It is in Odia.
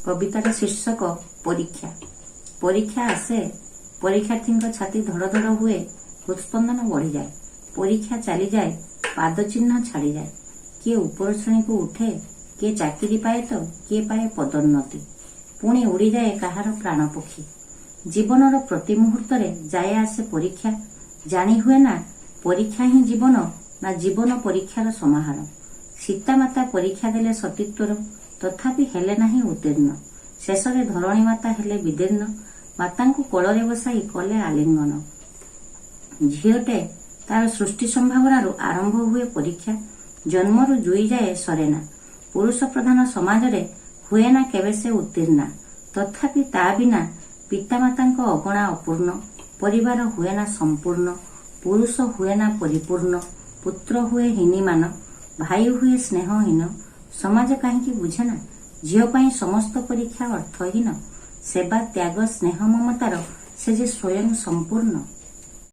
କବିତାର ଶୀର୍ଷକ ପରୀକ୍ଷା। ପରୀକ୍ଷା ଆସେ, ପରୀକ୍ଷାର୍ଥୀଙ୍କ ଛାତି ଧଡ଼ ଧଡ଼ ହୁଏ, ହୃତ୍ସ୍ପନ୍ଦନ ବଢ଼ିଯାଏ। ପରୀକ୍ଷା ଚାଲିଯାଏ, ପାଦଚିହ୍ନ ଛାଡ଼ିଯାଏ। କିଏ ଉପର ଶ୍ରେଣୀକୁ ଉଠେ, କିଏ ଚାକିରି ପାଏ ତ କିଏ ପାଏ ପଦୋନ୍ନତି। ପୁଣି ଉଡ଼ିଯାଏ କାହାର ପ୍ରାଣପକ୍ଷୀ। ଜୀବନର ପ୍ରତି ମୁହୂର୍ତ୍ତରେ ଯାଏ ଆସେ ପରୀକ୍ଷା। ଜାଣି ହୁଏ ନା ପରୀକ୍ଷା ହିଁ ଜୀବନ ନା ଜୀବନ ପରୀକ୍ଷାର ସମାହାର। ସୀତାମାତା ପରୀକ୍ଷା ଦେଲେ ସତୀତ୍ୱର, ତଥାପି ହେଲେ ନାହିଁ ଉତ୍ତୀର୍ଣ୍ଣ। ଶେଷରେ ଧରଣୀ ମାତା ହେଲେ ବିଦୀର୍ଣ୍ଣ, ମାତାଙ୍କୁ କୋଳରେ ବସାଇ କଲେ ଆଲିଙ୍ଗନ। ଝିଅଟେ ତାର ସୃଷ୍ଟି ସମ୍ଭାବନାରୁ ଆରମ୍ଭ ହୁଏ ପରୀକ୍ଷା, ଜନ୍ମରୁ ଜୁଇ ଯାଏ ସରେନା। ପୁରୁଷ ପ୍ରଧାନ ସମାଜରେ ହୁଏନା କେବେ ସେ ଉତ୍ତୀର୍ଣ୍ଣା। ତଥାପି ତା ବିନା ପିତାମାତାଙ୍କ ଅଗଣା ଅପୂର୍ଣ୍ଣ, ପରିବାର ହୁଏନା ସମ୍ପୂର୍ଣ୍ଣ, ପୁରୁଷ ହୁଏନା ପରିପୂର୍ଣ୍ଣ, ପୁତ୍ର ହୁଏ ହୀନିମାନ, ଭାଇ ହୁଏ ସ୍ନେହହୀନ। ସମାଜ କାହିଁକି ବୁଝେନା ଝିଅ ପାଇଁ ସମସ୍ତ ପରୀକ୍ଷା ଅର୍ଥହୀନ। ସେବା, ତ୍ୟାଗ, ସ୍ନେହ, ମମତାର ସେ ଯେ ସ୍ୱୟଂ ସମ୍ପୂର୍ଣ୍ଣ।